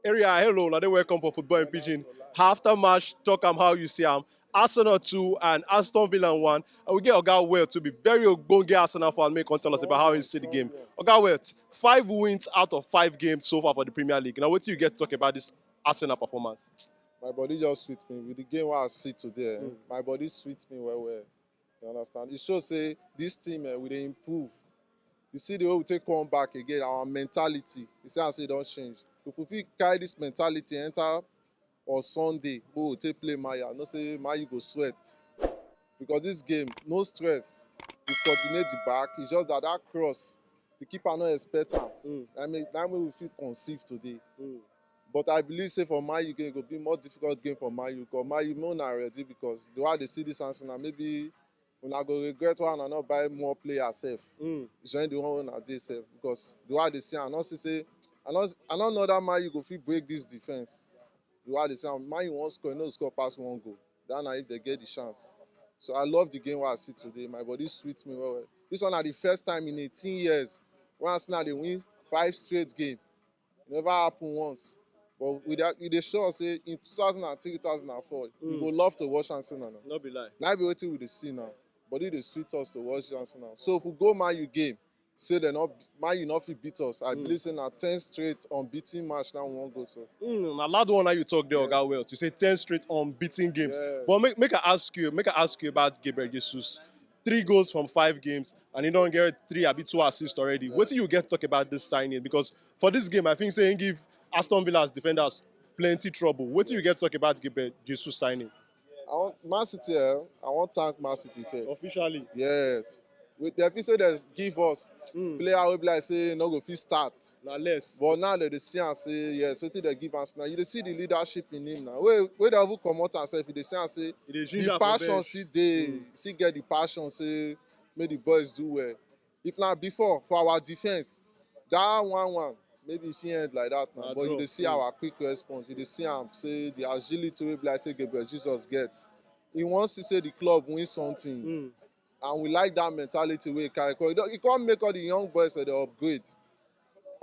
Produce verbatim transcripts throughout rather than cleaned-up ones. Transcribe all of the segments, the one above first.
Area, hello, una dey welcome for Football in Pidgin. After match, talk am how you see am. Arsenal two and Aston Villa one. And we get Oga Well to be very ogbonge Arsenal fan, make come tell us about how he see the game. Oga Well, five wins out of five games so far for the Premier League. Now, what do you get to talk about this Arsenal performance? My body just sweet me with the game wey I see today. Eh? My body sweet me well well. You understand? It shows say this team, eh, we dey improve. You see the way we take come back again, our mentality. You see, I say e don change. If we fit carry this mentality enter on Sunday, we go take play Man U. I know say Man U go sweat because this game, no stress. We coordinate the back. It's just that that cross, the keeper no expect am. Mm. I mean, that way we fit conceive today. Mm. But I believe say for Man U game, e go be more difficult game for Man U because Man U know na ready because the way I dey see this Arsenal, maybe una go regret why una no buy more players sef. Mm. Join the one wey una dey sef because the way I dey see am, I no see say I no I no know that Man U go fit break this defense. The way I dey see am, Man U wan score, e no score pass one goal. That na if they get the chance. So I love the game wey I see today. My body sweet me well well. This one na the first time in eighteen years wey Arsenal dey win five straight game. E never happen once. But with that, e dey show us say in two thousand and three, two thousand and four, you go love to watch Arsenal now. No be lie. Na be wetin we dey see now. Body dey sweet us to watch Arsenal. So if we go Man U game, say dem no Man U no fit beat us. I believe say na ten straight unbeaten match now we wan go so. Mm, na loud one na you talk there, Oga Well. You say ten straight unbeaten games. Yes. But make, make I ask you, make I ask you about Gabriel Jesus. Three goals from five games, and he don get three abi two assists already. Wetin you get talk about this signing? Because for this game, I think say he give Aston Villa's defenders plenty trouble. Wetin you get talk about Gabriel Jesus signing? I want Man City. Eh, I wan thank Man City first. Officially. Yes. We, dem fit say dem give us player wey be like say no go fit start. Na less. But now dem dey see am say yes, wetin dem give am now. You dey see the leadership in him now. Wey wey dem even comot am sef, you dey see am say the passion still dey, still get the passion say make the boys do well. If na before for our defense, that one one maybe e fit end like that now. But you dey see our quick response. You dey see am say the agility wey be like say Gabriel Jesus get. He wan see say the club win something. Mm. And we like that mentality wey he carry come. He don- he come make all the young boys dey upgrade.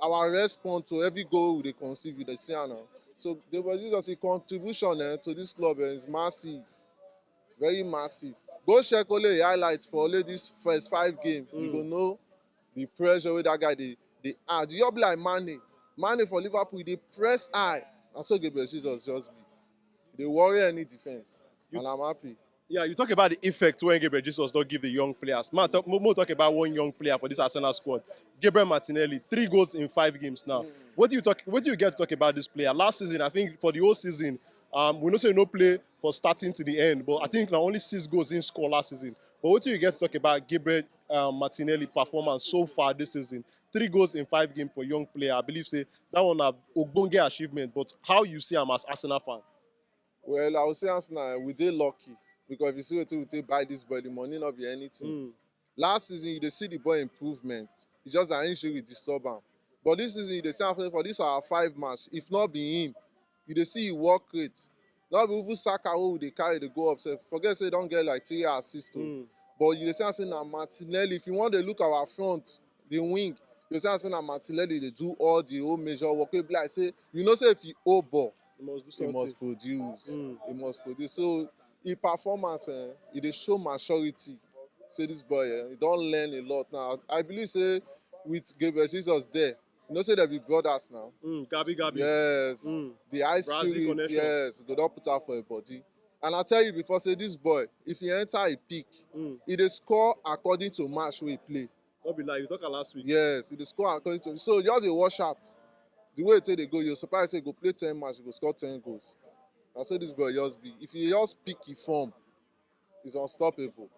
Our response to every goal we dey conceive, you dey see am now. So Gabriel Jesus, his contribution eh, to this club eh, is massive, very massive. Go check only the highlights for only this first five game, you go know the pressure wey that guy dey dey add. You just be like Mane. Mane for Liverpool, he dey press high. Na so Gabriel Jesus just be. He dey worry any defense, and I'm happy. Yeah, you talk about the effect wey Gabriel Jesus don give the young players. Man, talk, mo, mo talk about one young player for this Arsenal squad, Gabriel Martinelli. Three goals in five games now. What do you talk? What do you get to talk about this player? Last season, I think for the whole season, um, we know say he no play for starting to the end, but I think na only six goals he score last season. But what do you get to talk about Gabriel um, Martinelli performance so far this season? Three goals in five games for young player. I believe say that one na ogbonge achievement. But how you see am as Arsenal fan? Well, I would say Arsenal, we dey lucky because if you see wetin we take buy this boy, the money no be anything. Last season, you dey see the boy improvement. It's just an injury disturb am. But this season, you dey see am for this our five match. If not be him, you dey see him work rate. No be even Saka wey we dey carry dey go up sef. Forget say he don get like three assists o. But you dey see am say na Martinelli. If you wan dey look our front, the wing, you dey see am say na Martinelli dey do all the whole major work. Wey be like say, you know say if he hold ball, he must produce. He must produce. So him performance, eh, e dey show maturity. Say this boy, eh, he don learn a lot now. I believe say with Gabriel Jesus there, you know say dem be brothers now. Mm, Gabi Gabi. Yes. Mm. The high Brazil spirit, connection. Yes, go don put am for him body. And I tell you before, say this boy, if he enter a peak, he dey score according to match wey he play. No be lie, you talk am last week. Yes, he dey score according to. So just dey watch out. The way he take dey go, you surprise say he go play ten match, he go score ten goals. Na so this boy just be. If he just pick him form, he's unstoppable.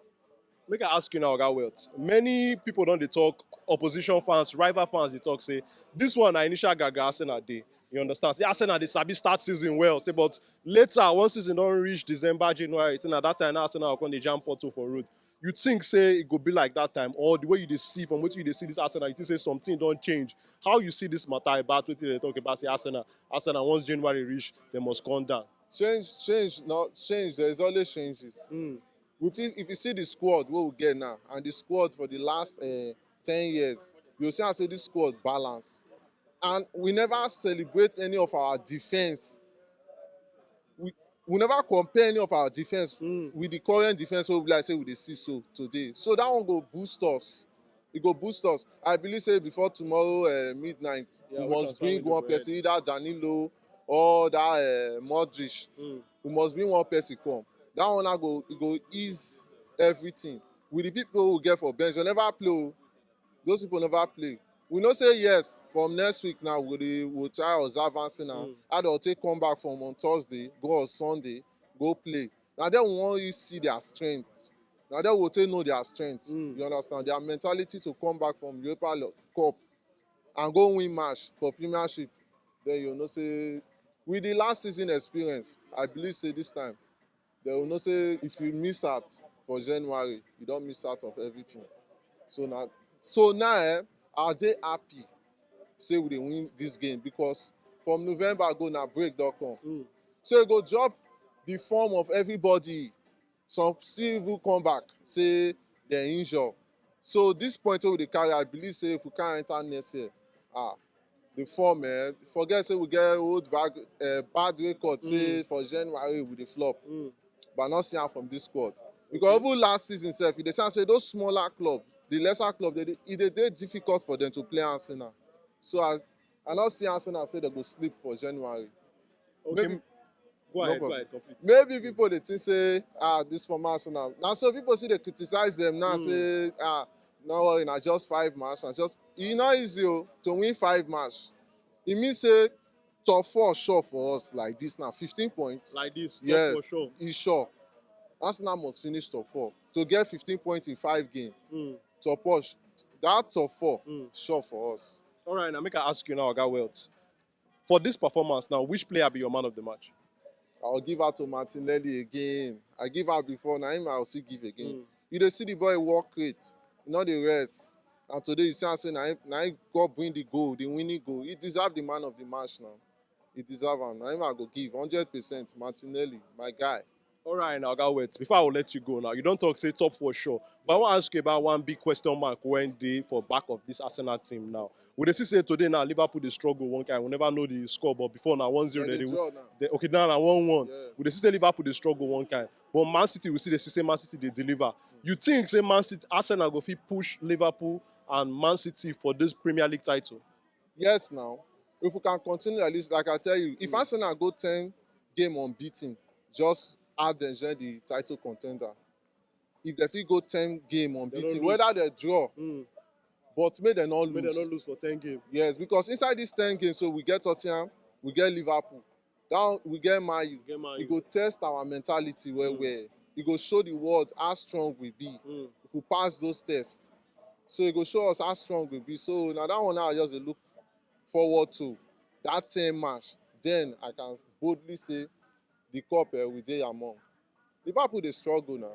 Make I ask you now, Oga Welt. Many people don dey talk, opposition fans, rival fans dey talk say this one na initial gaga Arsenal dey. You understand? Say Arsenal dey sabi start season well. Say but later, once season don reach December, January, say na that time na Arsenal go come dey jam pothole for road. You think say e go be like that time, or the way you dey see from wetin you dey see this Arsenal, you think say something don change? How you see this matter about wetin dem talk about say Arsenal, Arsenal once January reach, dem must come down? Change, change, no change. There is always changes. Mm. We fit, if you see the squad wey we get now and the squad for the last uh, ten years, you see am say this squad balance. And we never celebrate any of our defense. We, we never compare any of our defense mm. with the current defense wey we like say we dey see so today. So that one go boost us. E go boost us. I believe say before tomorrow uh, midnight, yeah, we must bring one person, either Danilo or that uh, Modric. Mm. We must bring one person come. That one I go, e go ease everything. With the people we get for bench, they never play. Oh. Those people never play. We know say yes, from next week now, we dey, we'll try observe Arsenal. Mm. How they'll take come back from on Thursday, go on Sunday, go play. Now then we want you see their strength. Now then we'll take know their strength. Mm. You understand? Their mentality to come back from Europa Cup and go win match for Premiership. Then you know say with the last season experience, I believe say this time they will know say if you miss out for January, you don't miss out of everything. So now, so now eh, are they happy say we dey win this game? Because from November go na break don come. Mm. So e go drop the form of everybody. Some still even come back say they injure. So this point wey we dey carry, I believe say if we can't enter next year, ah, the form, eh, forget say we get old bag, uh, bad record say mm. for January we dey flop. Mm. But I not see am from this squad. Because okay. Even last season sef, you dey see say those smaller clubs, the lesser clubs, they, they, e dey difficult for them to play Arsenal. So I, I not see Arsenal say they go sleep for January. Okay. Maybe, go ahead, no go ahead, complete. Maybe people they think say ah this former Arsenal. Now so people see they criticize them now mm. say ah no worry, na just five match, na just e not easy oh, to win five match. E mean say top four sure for us like this now, fifteen points. Like this, yes, top four sure. E sure. Arsenal must finish top four to get fifteen points in five games. Mm. Top four, that top four mm. sure for us. All right, now make I ask you now, Oga Wealth. For this performance now, which player be your man of the match? I'll give out to Martinelli again. I give out before, now him I'll still give again. Mm. You dey see the boy work rate, you know the rest. And today you see I say now him, now him God bring the goal, the winning goal. He deserve the man of the match now. He deserve am. Now him I go give hundred percent Martinelli, my guy. All right, now, Oga Wealth. Before I will let you go now, you don't talk say top for sure. But I want to ask you about one big question mark when they for back of this Arsenal team now. We dey see say today now Liverpool dey struggle one kind. We never know the score, but before now one zero. Yeah, they, they draw now. They, okay, now na one one. Yeah. We dey see say Liverpool dey struggle one kind. But Man City, we see the system Man City they deliver. You think say Man City, Arsenal go fit push Liverpool and Man City for this Premier League title? Yes, now. If we can continue like this, like I tell you, if mm. Arsenal go ten game unbeaten, just add them join the title contender. If they fit go ten game unbeaten, whether they draw, mm. but make them not lose. Make them not lose for ten game. Yes, because inside these ten games, so we get Tottenham, we get Liverpool, that we get Man U. Get Man U. It go test our mentality well mm. well. It go show the world how strong we be mm. if we pass those tests. So it go show us how strong we be. So now that one now I just look forward to that ten match. Then I can boldly say the cup eh, we dey among. Liverpool dey struggle now.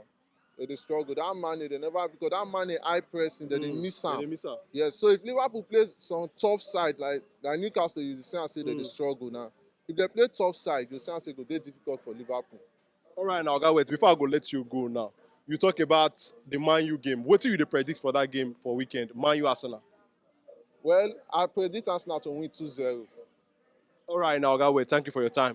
They dey struggle. That Mane, they never because that Mane eye pressing, they dey mm, miss am. They miss am. Yes. So if Liverpool plays some tough side like like Newcastle, you see and say mm. they dey struggle now. If they play tough side, you see and say go dey difficult for Liverpool. All right, now, Oga Wealth. Before I go let you go now, you talk about the Man U game. What do you predict for that game for weekend? Man U Arsenal. Well, I predict Arsenal to win two zero. All right, now, Oga Wealth. Thank you for your time.